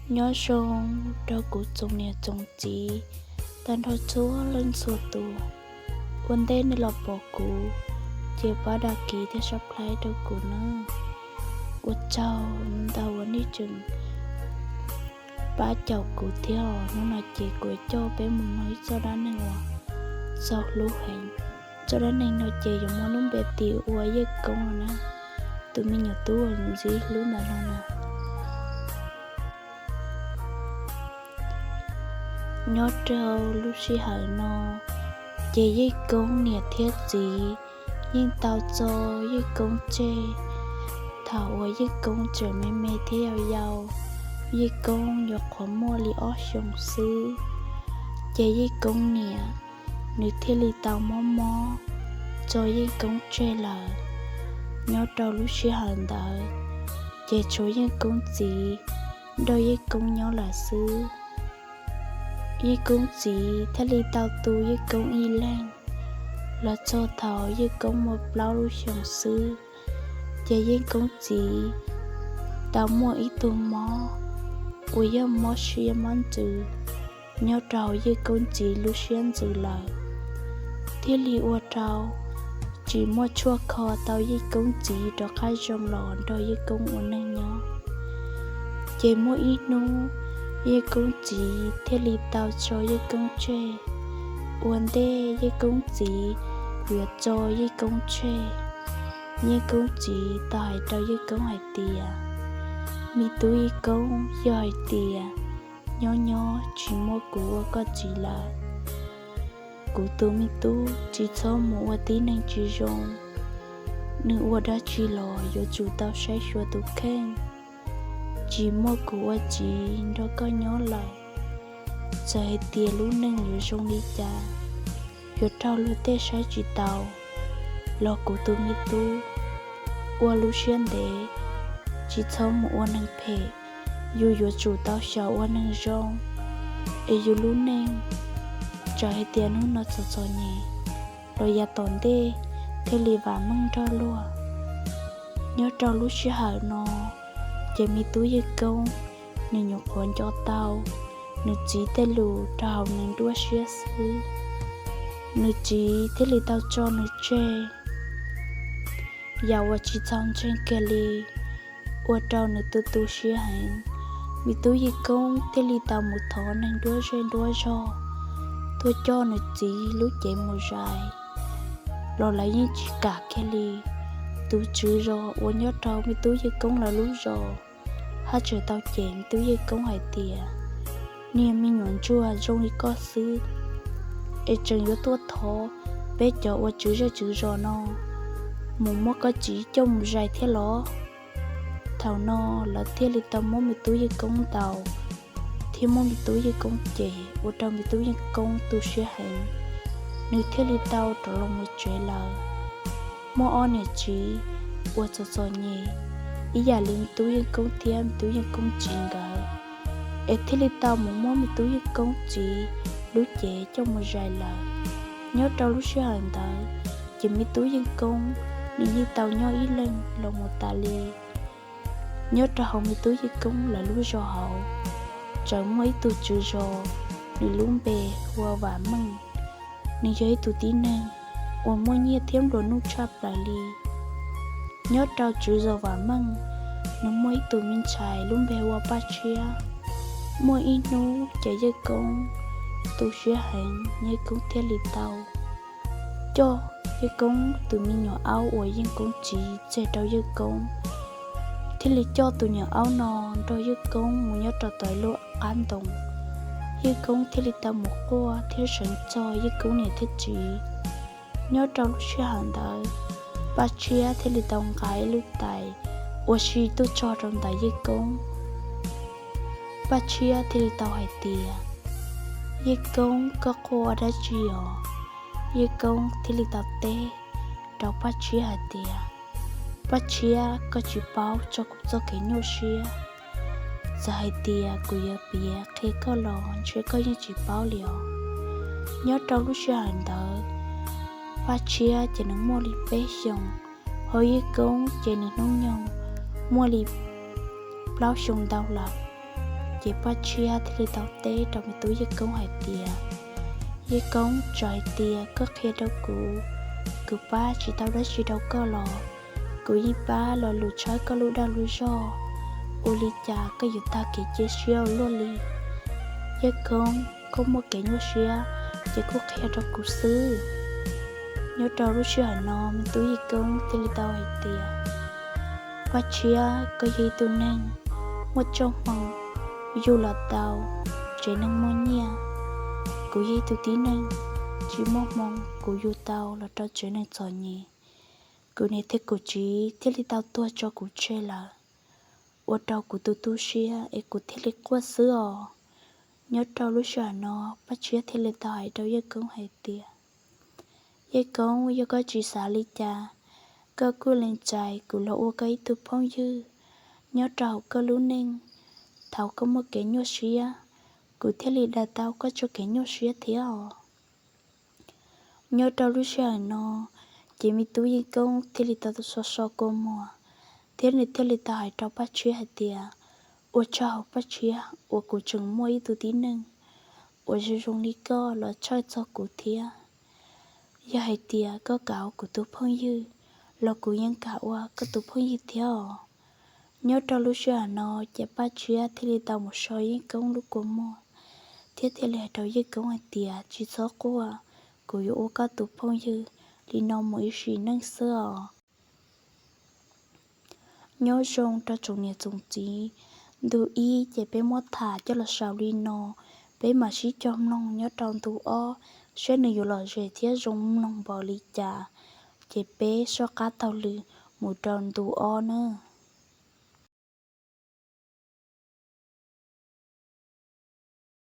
Nyob zoo rau kuv tsoom niam tsoom txiv tag nrho txhua leej txhua tus. Ua ntej nej los pom kuv, ces pab dag kiv thiab subscribe rau kuv nawb. Ua tsaug ntau uas nej tseem pab caum kuv thiab os. Hnub no ces kuv coj peb mus mloog ib txoj dab neeg uas txaus hlub heev. Txoj dab neeg no ces yuav muab lub npe tis ua Yej Koob no na, tus me nyuam tub uas ntxib hlub ntawd no na. Nyob rau lub sij hawm no, ces Yej Koob niam thiab txiv yeej tau tso Yej Koob tseg. Thaum uas Yej Koob tseem me me thiab yau yau, Yej Koob yuav qhuav muaj li ob xyoos xwb, ces Yej Koob niam nws thiaj li tau mob mob tso Yej Koob tseg lawm. Nyob rau lub sij hawm ntawd, ces tshuav Yej Koob txiv nrog Yej Koob nyob lawm xwb. Yej Koob txiv thiaj li tau tu Yej Koob ib leeg los txog thaum Yej Koob muaj plaub lub xyoos xwb, ces Yej Koob txiv tau muaj ib tug mob uas yog mob siab mob ntsws nyob rau Yej Koob txiv lub siab ntsws lawm, thiaj li ua rau tsis muaj tshuaj kho tau Yej Koob txiv rov qab zoo los nrog Yej Koob ua neej nyob. Ces muaj ib hnub, Yej Koob txiv thiaj li tau tso Yej Koob tseg. Ua ntej Yej Koob txiv yuav tso Yej Koob tseg, Yej Koob txiv tau hais rau Yej Koob hais tias, me tub Yej Koob, yog hais tias nyob nyob tsis muaj kuv ua koj txiv lawm, kuv tus me tub tsis txhob mus ua tib neeg tsis zoo. Nws ua dab tsi los yuav tsum tau saib xyuas tus kheej. Tsis muaj kuv ua txiv nrog koj nyob lawm, txawm hais tias lub neej yuav zoo li cas, yuav raug luag tej saib tsis taus, los kuv tus me tub ua lub siab ntev, tsis txhob mus ua neeg phem. Yus yuav tsum tau xyaum ua neeg zoo, es yus lub neej, txawm hais tias hnub no txom txom nyem, los yav tom ntej thiaj li vam meej nrog luag. Nyob rau lub sij hawm no, ces me tub Yej Koob nws nyuam qhuav nco tau nws txiv tej lus rau hauv nws nruab siab xwb, nws txiv thiaj li tau tso nws tseg yam uas tsis txaus ntseeg kiag li, ua rau nws tu tu siab heev. Me tub Yej Koob thiaj li tau mus thov neeg nruab zej nruab zog tuaj coj nws txiv lub cev mus zais, los lawv yeej tsis kam kiag li. Tus tswv zos uas nyob rau me tub Yej Koob lawv lub zos haj tseem tau cem me tub Yej Koob hais tias, niag me nyuam ntsuag zoo li koj xwb, es tseem yuav tuaj thov peb cov ua tswv zej tswv zos no mus muab koj txiv coj mus zais thiab los? Thaum no lawv thiaj li tau muab me tub Yej Koob ntaus thiab muab me tub Yej Koob cem, ua rau me tub Yej Koob tu siab heev. Nws thiaj li tau rov los mus tsev lawm. Muaj ob niam txiv uas txom txom nyem ib yam li me tub Yej Koob thiab me tub Yej Koob txiv nkawd, es thiaj li tau mus muab me tub Yej Koob txiv lub cev coj mus zais lawm. Nyob rau lub sij hawm ntawd, ces me tub Yej Koob nws yeej tau nyob ib leeg los mus tas li. Nyob rau hauv me tub Yej Koob lawv lub zos hauv, tseem muaj ib tug tswv zos, nws lub npe hu ua Vam Meej. Nws yog ib tug tib neeg uas muaj nyiaj thiab nplua nuj tshaj plaws li. Nyob rau tswv zos Vam Meej, nws muaj ib tug me ntxhais lub npe hu ua Paj Tshiab. Muaj ib hnub ces Yej Koob tu siab heev, Yej Koob thiaj li tau coj Yej Koob tus me nyuam aub uas Yej Koob txiv tseg rau Yej Koob, thiaj li coj tus nyuam aub no nrog Yej Koob mus nyob rau tom lub qab ntoo. Yej Koob thiaj li tau mus quaj thiab seev txog Yej Koob niam thiab txiv. Nyob rau lub sij hawm ntawd, Paj Tshiab thiaj li tau nqa ib lub tais ua si tuaj tso rau ntawm Yej Koob. Paj Tshiab thiaj li tau hais tias, Yej Koob, koj quaj ua dab tsi os? Yej Koob thiaj li tau teb rau Paj Tshiab hais tias, Paj Tshiab, koj tsis paub txog kuv txoj kev nyuaj siab. Txawm hais tias kuv yuav piav qhia koj los ntshe koj yeej tsis paub li os. Nyob rau lub sij hawm ntawd, Paj Tshiab ces nws muaj li peb xyoos, ho Yej Koob ces nws hnub nyoog muaj li plaub xyoo ntau lawm. Ces Paj Tshiab thiaj li tau teb rau me tub Yeej Koob hais tias, Yeej Koob, txawm hais tias koj qhia rau kuv, kuv pab tsis tau dab tsi rau koj los kuv yeej pab lo lus tshawb koj lub dag lub zog. Ua li cas koj yuav tag kev cia siab ua luaj li? Yeej Koob, koj muaj kev nyuaj siab ces kuj qhia rau kuv xwb. Nyob rau lub sij hawm no me tub Yeej Koob thiaj li tau hais tias, Paj Tshiab, koj yog ib tug neeg muaj txoj hmoo, yug los tau tsev neeg muaj nyiaj. Kuv yog ib tug tib neeg tsis muaj hmoo, kuv yug tau los rau tsev neeg txom nyem. Kuv niam thiab kuv txiv thiaj li tau tuag tso kuv tseg lawm, ua rau kuv tu tu siab es kuv thiaj li quaj xwb os. Nyob rau lub sij hawm no Paj Tshiab thiaj li tau hais rau Yeej Koob hais tias, Yeej Koob, yog koj tsis xav li cas, koj kuj lees txais kuv los ua koj ib tug phooj ywg nyob rau hauv koj lub neej. Thaum koj muaj kev nyuaj siab, kuv thiaj li daws tau koj txoj kev nyuaj siab thiab os. Nyob rau lub sij hawm no ces me tub Yeej Koob thiaj li tau so so kua muag, thiab nws thiaj li tau hais rau Paj Tshiab hais tias, Ua tsaug Paj Tshiab uas kuv tseem muaj ib tug tib neeg uas zoo zoo li koj los txhawj txog kuv thiab. Yog hais tias koj kam ua kuv tus phooj ywg los kuv yeej kam ua koj tus phooj ywg thiab os. Nyob rau lub sij hawm no ces Paj Tshiab thiaj li tau mus so Yeej Koob lub kua muag, thiab thiaj li hais rau Yeej Koob hais tias, Tsis txhob quaj, kuv yuav ua koj tus phooj ywg li no mus ib sim neej xwb os. Nyob zoo rau tsoom niam tsoom txiv, ntu ib ces peb muab tham coj los xaus li no, peb mam sib cog mloog nyob rau ntu ob saib nws yuav lom zem thiab zoo mloog npaum li cas, ces peb soj qab taug lw mus rau ntu ob na.